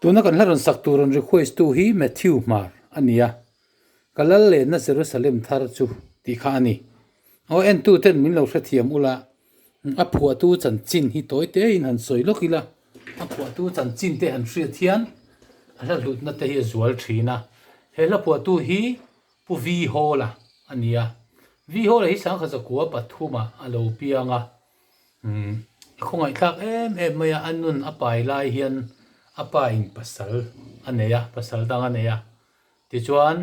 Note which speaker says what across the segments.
Speaker 1: Tuna kan hla rawn sak tur rawn request tu hi Matthew Hmar a ni a, ka lal lenna Jerusalem thar chu tih kha a ni. Aw entu ten min lo hrethiam ula, a phuahtu chanchin hi tawi tein han sawi lawk ila, a phuahtu chanchin te han hriat hian a hla hlutna te hi a zual thin a. He hla phuahtu hi Pu Vi Hawla a ni a, Vi Hawla hi Sangkhazakua pathuma a lo piang a, Umm a khawngaihthlak em em mai a, a nun a pai lai hian a pa in pasal a nei a, pasal dang a nei a, tichuan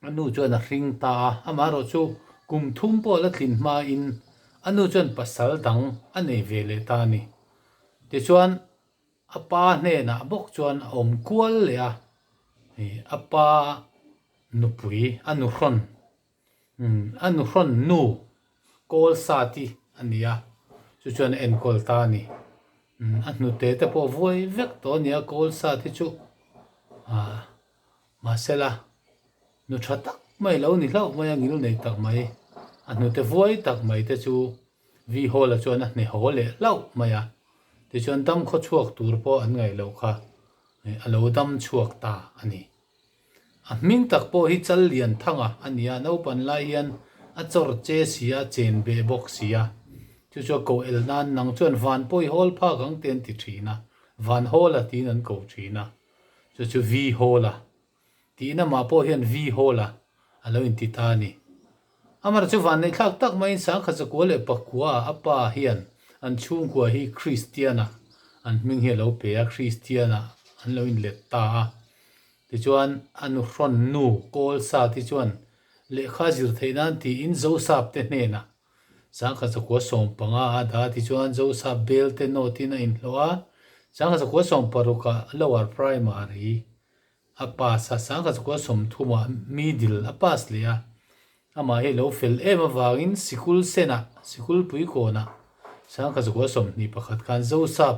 Speaker 1: a nu chuan a hring ta a, amaherawh chu kum thum pawh la tlin hmain a nu chuan pasal dang a nei ve leh ta a ni. Tichuan a pa hnenah bawk chuan a awm kual leh a, ih a pa nupui a nuhrawn Umm a nuhrawn nu kawl sa ti a ni a, chu chuan a enkawl ta a ni. Umm a hnute te pawh vuai vek tawh a ni a kawl sa te chu ah mahsela nu tha tak mai lo ni hlauh mai a ngil nei tak mai a hnute vuai tak mai te chu Vi Hall a chuan a hne haw leh hlauh mai a, tichuan dam khaw chhuak tur pawh an ngaih loh kha a lo dam chhuak ta a ni. A hming tak pawh hi Chal Lian Thanga a ni a, naupan lai hian a chawr che si a, chen beh bawk si a. Chu chu a koh el nan nang chuan van pawi hawl phak ang te an ti thin a, Van Hawla tiin an ko thin a. Chu chu Vi Hawla tiin amah pawh hian Vi Hawla a lo inti ta a ni. Amar chu van neih thlak tak maiin Sangkhat Zakua leh Pakua a pa hian an chhungkua hi Kristian-a an hming hi a lo pe a, Kristian-a an lo inlet ta a. Tichuan a nuhrawn nu Kawl sa te chuan lehkha zir theih nan tiin Zosap te hnenah Sangkhat Zakua 15 a dah a, tichuan Zosap bel te note-in a inhlawh a, Sangkhat Zakua 16 ah Lower Primary A pass a, 1930 ah middle a pass leh a, amah hi lo fel em avangin sikul senah, sikul puikawnah 1921 khan Zosap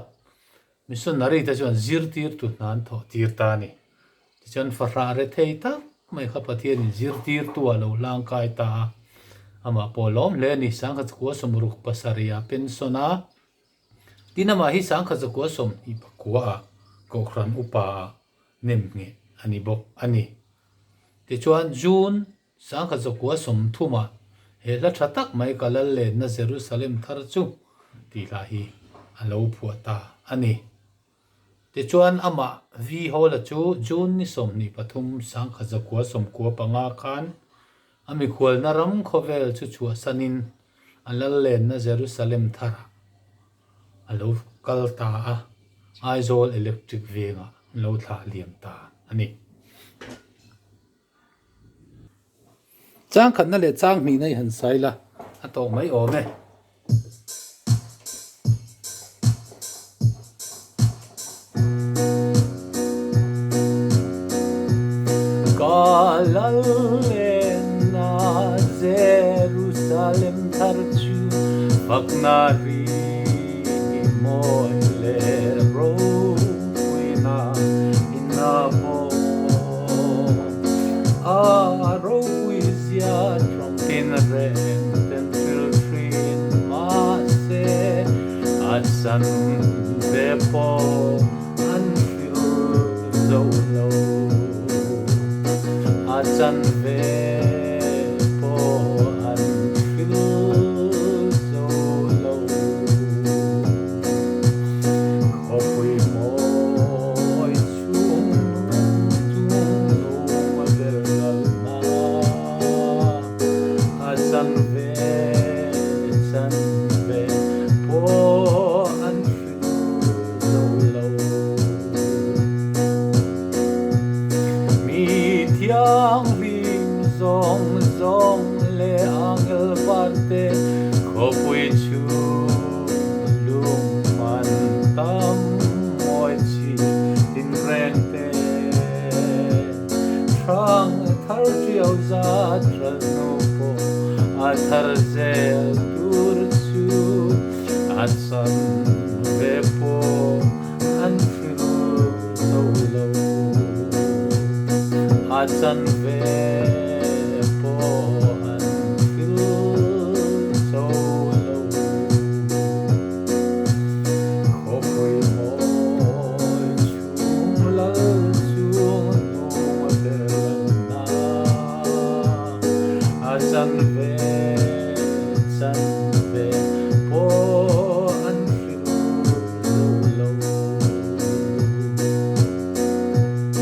Speaker 1: missionary te chuan zirtirtu hna an thawh tir ta a ni. Tichuan fahrah re thei tak mai kha Pathianin zirtirtu ah lo hlangkai ta a, amah pawh lawm hle a ni. 1967 ah pension a. Tin amah hi 1929 ah Kohhran upa ah nem ngheh a ni bawk a ni. Tichuan June 1930 ah he hla tha tak mai ka lal lenna Jerusalem thar chu tih hla hi a lo phuah ta a ni. Tichuan amah V Hawla chu June ni 23 1995 khan A mikhualna ram khawvel chu chhuahsanin a lal lenna Jerusalem tharah a lo kal ta a, Aizawl Electric vengah an lo thlah liam ta a ni. Changkhatna leh changhnihna i han sail a, a tawh mai awm e. Ka lal lenna Jerusalem thar chu fakna ri mawi leh ropuina in a bawm. A ropui zia Tin reng ten thil thin mahse a chan ve pawh an hril zo lo. A chan ve pawh an hril zo lo. Khawpui mawi chhung nung chung nung a ber lalna. A chan ve chan ve pawh an hril zo lo. Mi thianghlim zawng zawng leh angel varte khawpui chhung lungman tam mawi chi tinreng te. Hrang thar ṭiau zat ral hnu pawh a thar zel tur chu a chan ve pawh an hril zo lo. A chan ve pawh an hril zo lo. Khawpui mawi chhung la.
Speaker 2: chang ve.